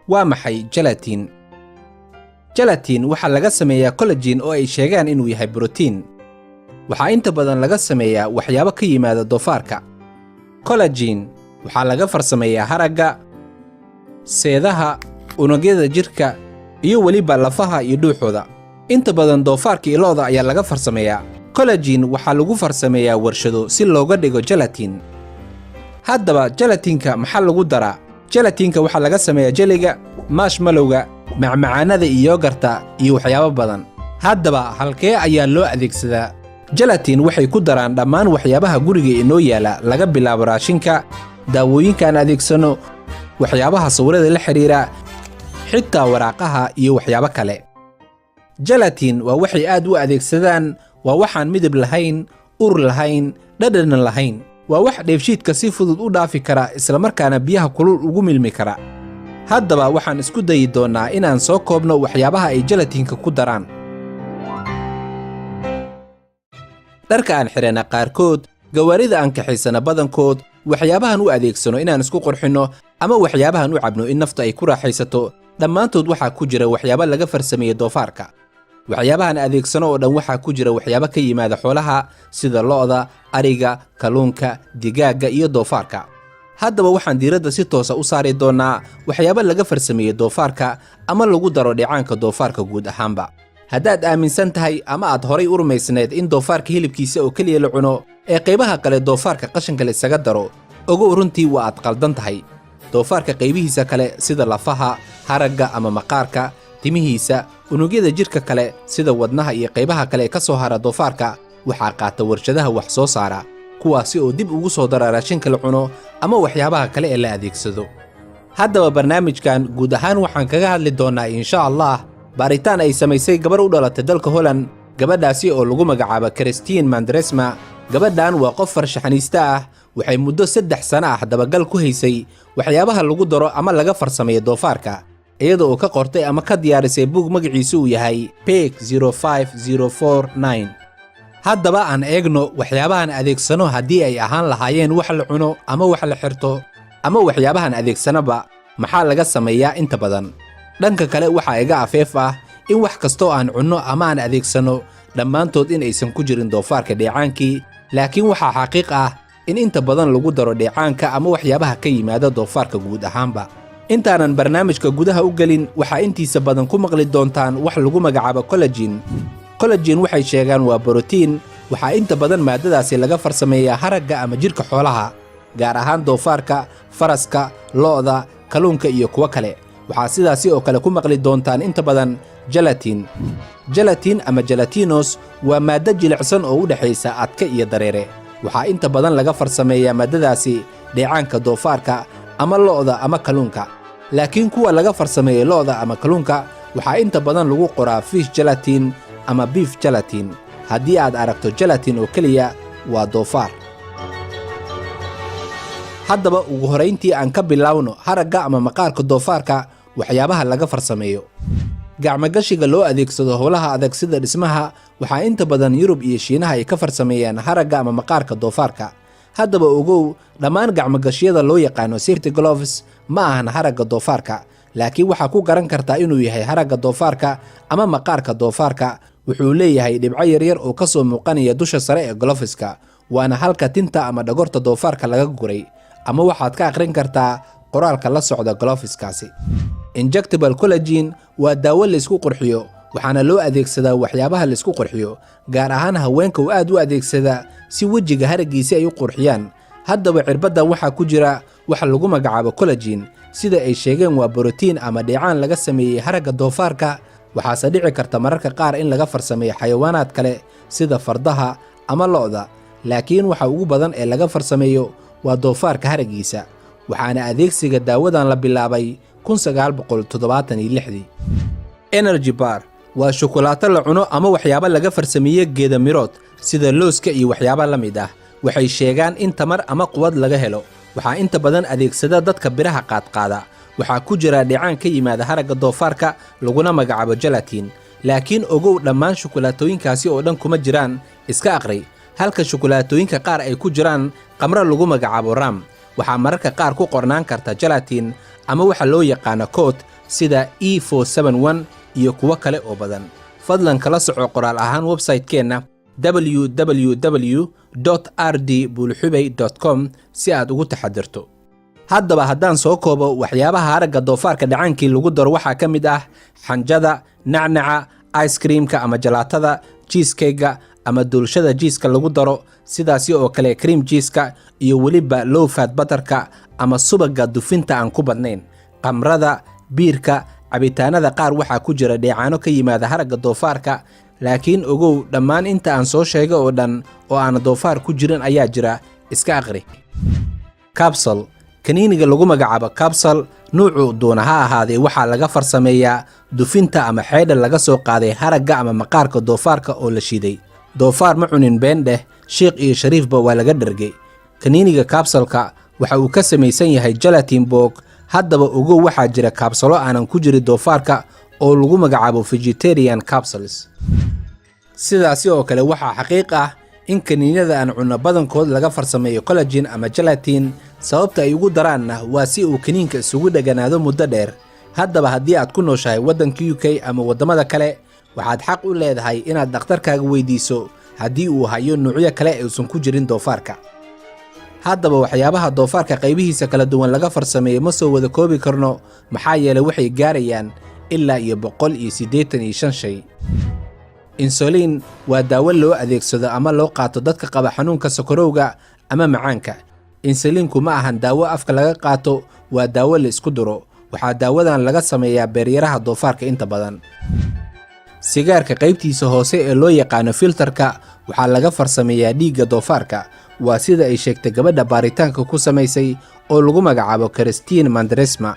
Waa maxay gelatin? Gelatin waxaa laga sameeyaa collagen oo ay sheegaan inuu yahay borotiin. Waxaa inta badan laga sameeyaa waxyaabo ka yimaada doofaarka. Collagen waxaa laga farsameeyaa haragga, seedaha, unugyada jidhka iyo weliba lafaha iyo dhuuxooda. Inta badan doofaarka iyo lo'da ayaa laga farsameeyaa. Collagen waxaa lagu farsameeyaa warshado si looga dhigo gelatin. Haddaba gelatinka maxaa lagu daraa? Gelatinka waxaa laga sameeyaa jeliga, marshmallowga, macmacaanada iyo yogurta iyo waxyaabo badan. Haddaba halkee ayaa loo adeegsadaa? Gelatin waxay ku daraan dhammaan waxyaabaha guriga inoo yaala, laga bilaabo raashinka, daawooyinka aan adeegsano, waxyaabaha sawirada la xidhiira, xitaa waraaqaha iyo waxyaabo kale. Gelatin waa waxay aad u adeegsadaan. Waa waxaan midab lahayn, ur lahayn, dhadhanna lahayn. Waa wax dheefshiidka si fudud u dhaafi kara, islamarkaana biyaha kulul ugu milmi kara. Haddaba waxaan isku dayi doonnaa inaan soo koobno waxyaabaha ay gelatinka ku daraan. Dharka aan xidhanna qaarkood, gawaarida aan kaxaysana badankood, waxyaabahan u adeegsano inaan isku qurxinno ama waxyaabahan u cabno in naftu ay ku raaxaysato, dhammaantood waxaa ku jira waxyaabo laga farsameeyey doofaarka. Waxyaabahan adeegsano oo dhan waxaa ku jira waxyaabo ka yimaada xoolaha, sida lo'da, ariga, kalluunka, digaagga iyo doofaarka. Haddaba waxaan diiradda si toosa u saari doonnaa waxyaabo laga farsameeyey doofaarka ama lagu daro dheecaanka doofaarka guud ahaanba. Haddaad aaminsan tahay ama aad horay u rumaysnayd in doofaarka hilibkiisa oo keliya la cuno ee qaybaha kale doofaarka qashinka la isaga daro, ogow, runtii waa aad qaldan tahay. Doofaarka qaybihiisa kale, sida lafaha, haragga ama maqaarka, timihiisa, unugyada jidhka kale sida wadnaha iyo qaybaha kale ee ka soo hara doofaarka, waxaa qaata warshadaha wax soo saara, kuwaasi oo dib ugu soo dara raashinka la cuno ama waxyaabaha kale ee la adeegsado. Haddaba barnaamijkan guud ahaan waxaan kaga hadli doonnaa, insha Allah, baaritaan ay samaysay gabar u dhalatay dalka Holland, gabadhaasi oo lagu magacaabo Christine Mandresma. Gabadhan waa qof farshaxaniiste ah. Waxay muddo 3 sano ah dabagal ku haysay waxyaabaha lagu daro ama laga farsameeyo doofaarka, iyada oo ka qortay ama ka diyaarisay buug magaciisu uu yahay Pig. Haddaba aan eegno waxyaabahan adeegsano. Haddii ay ahaan lahaayeen wax la cuno ama wax la xirto ama waxyaabahan adeegsanaba, maxaa laga sameeyaa inta badan? Dhanka kale, waxaa iga afeef ah in wax kastoo aan cunno ama aan adeegsano dhammaantood in aysan ku jirin doofaarka dheecaankii, laakiin waxaa xaqiiq ah in inta badan lagu daro dheecaanka ama waxyaabaha ka yimaada doofaarka guud ahaanba. Intaanan barnaamijka gudaha u gelin, waxaa intiisa badan ku maqli doontaan wax lagu magacaabo collagen. Collagen waxay sheegaan waa borotiin. Waxaa inta badan maadadaasi laga farsameeyaa haragga ama jidhka xoolaha, gaar ahaan doofaarka, faraska, lo'da, kalluunka iyo kuwo kale. Waxaa sidaasi oo kale ku maqli doontaan inta badan gelatin. Gelatin ama gelatinos waa maaddo jilicsan oo u dhexaysa adka iyo dareere. Waxaa inta badan laga farsameeyaa maaddadaasi dheecaanka doofaarka ama lo'da ama kalluunka, laakiin kuwa laga farsameeyey lo'da ama kalluunka waxaa inta badan lagu qoraa fish gelatin ama beef gelatin. Haddii aad aragto gelatin oo keliya, waa doofaar. Haddaba ugu horayntii aan ka bilaawno haragga ama maqaarka doofaarka waxyaabaha laga farsameeyo. Gacmogashiga loo adeegsado howlaha adag sida dhismaha waxaa inta badan Yurub iyo Shiinaha ay ka farsameeyaan haragga ama maqaarka doofaarka. Haddaba ogow, dhammaan gacmogashyada loo yaqaano safety gloves ma ahan haragga doofaarka, laakiin waxaa ku garan kartaa inuu yahay haragga doofaarka ama maqaarka doofaarka wuxuu leeyahay dhibco yaryar oo kasoo muuqanaya dusha sare ee gloveska, waana halka tinta ama dhagorta doofaarka laga guray, ama waxaad ka akhrin kartaa qoraalka la socda gloveskaasi. Injectable collagen waa daawo laysku qurxiyo, waxaana loo adeegsadaa waxyaabaha laysku qurxiyo, gaar ahaan haweenka oo aad u adeegsada si wejiga haraggiisa ay u qurxiyaan. Haddaba cirbaddan waxaa ku jira waxa lagu magacaabo collagen. Sida ay sheegeen, waa borotiin ama dheecaan laga sameeyey haragga doofaarka. Waxaase dhici karta mararka qaar in laga farsameeyo xayawaanaad kale sida fardaha ama lo'da, laakiin waxa ugu badan ee laga farsameeyo waa doofaarka haraggiisa. Waxaana adeegsiga daawadan la bilaabay. Energy bar waa shukulaato la cuno ama waxyaabo laga farsameeye geeda mirood sida looska iyo waxyaabo la mid ah. Waxay sheegaan in tamar ama quwad laga helo. Waxaa inta badan adeegsada dadka biraha qaadqaada. Waxaa ku jira dhicaan ka yimaada haragga doofaarka laguna magacaabo gelatin, laakiin ogow, dhammaan shukulaatooyinkaasi oo dhan kuma jiraan. Iska aqri. Halka shukulaatooyinka qaar ay ku jiraan qamro lagu magacaabo rum, waxaa mararka qaar ku qornaan karta gelatin. ama waxa loo yaqaano kood sida E iyo kuwo kale oo badan. Fadlan kala soco qoraal ahaan website-keenna www rd bulxubey com si aad ugu taxadirto. Haddaba haddaan soo koobo, waxyaabaha haragga doofaarka dhacaankii lagu daro waxaa ka mid ah xanjada, nacnaca, ice creamka ama jalaatada, cheesecake-ga ama duulshada jiiska lagu daro, sidaasi oo kale cream cheese-ka iyo weliba low fat butterka ama subagga dufinta aan ku badnayn, qamrada, biirka, cabitaanada qaar waxaa ku jira dheecaano ka yimaada haragga doofaarka. Laakiin ogow, dhammaan inta aan soo sheegay oo dhan oo aan doofaar ku jirin ayaa jira. Iska aqri. Capsule kaniiniga lagu magacaabo capsule, nuucu doona ha ahaadee, waxaa laga farsameeyaa dufinta ama xeedha laga soo qaaday haragga ama maqaarka doofaarka oo la shiiday. Doofaar ma cunin been dheh, shiikh iyo shariifba waa laga dhargay. Kaniiniga capsuleka waxa uu ka samaysan yahay gelatin boog. Haddaba ogow, waxaa jira kaabsalo aanan ku jirin doofaarka oo lagu magacaabo vegetarian capsules. Sidaasi oo kale waxaa xaqiiq ah in kaniiniyada aan cunno badankood laga farsameeyo collagen ama gelatin. Sababta ay ugu daraanna waa si uu kaniinka isugu dheganaado muddo dheer. Haddaba haddii aad ku nooshahay waddanka UK ama waddamada kale, waxaad xaq u leedahay inaad dhakhtarkaaga weydiiso haddii uu hayo nuucyo kale uusan ku jirin doofaarka. Haddaba waxyaabaha doofaarka qaybihiisa kala duwan laga farsameeyo ma soo wada koobi karno, maxaa yeelay waxay gaarayaan ilaa iyo 185 shay. Insulin waa daawo loo adeegsado ama loo qaato dadka qaba xanuunka sokorowga ama macaanka. Insuliinku ma ahan daawo afka laga qaato, waa daawo la isku duro. Waxaa daawadan laga sameeyaa beeryaraha doofaarka inta badan. Sigaarka qaybtiisa hoose ee loo yaqaano filterka waxaa laga farsameeyaa dhiigga doofaarka, waa sida ay sheegtay gabadha baaritaanka ku samaysay oo lagu magacaabo Christine Mandresma.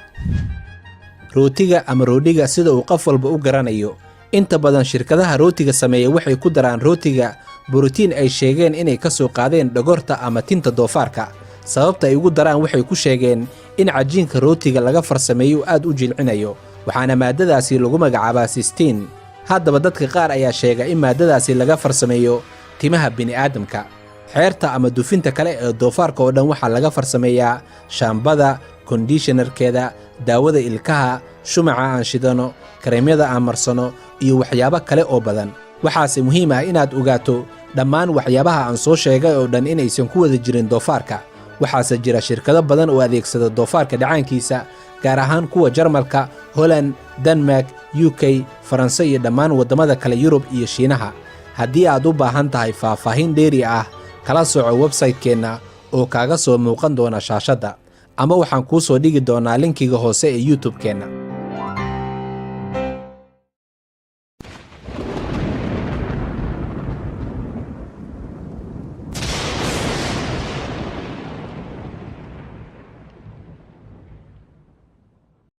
Rootiga ama roodhiga, sida uu qof walba u garanayo, inta badan shirkadaha rootiga sameeya waxay ku daraan rootiga borotiin ay sheegeen inay ka soo qaadeen dhogorta ama tinta doofaarka. Sababta ay ugu daraan waxay ku sheegeen in cajiinka rootiga laga farsameeyo aad u jilcinayo, waxaana maadadaasi lagu magacaabaa cysteine. Haddaba dadka qaar ayaa sheega in maadadaasi laga farsameeyo timaha bini'aadamka. Xeerta ama dufinta kale ee doofaarka oo dhan waxaa laga farsameeyaa shaambada, conditionerkeeda, daawada ilkaha, shumaca aan shidano, kareemyada aan marsano iyo waxyaabo kale oo badan. Waxaase muhiim ah inaad ogaato dhammaan waxyaabaha aan soo sheegay oo dhan inaysan ku wada jirin doofaarka. Waxaase jira shirkado badan oo adeegsada doofaarka dhacaankiisa, gaar ahaan kuwa Jarmalka, Holland, Denmark, UK, Faranse iyo dhammaan waddamada kale Yurub iyo Shiinaha. Haddii aad u baahan tahay faahfaahin dheeri ah, kala soco website-keenna oo kaaga soo muuqan doona shaashadda, ama waxaan kuu soo dhigi doonaa linkiga hoose ee YouTube-keenna.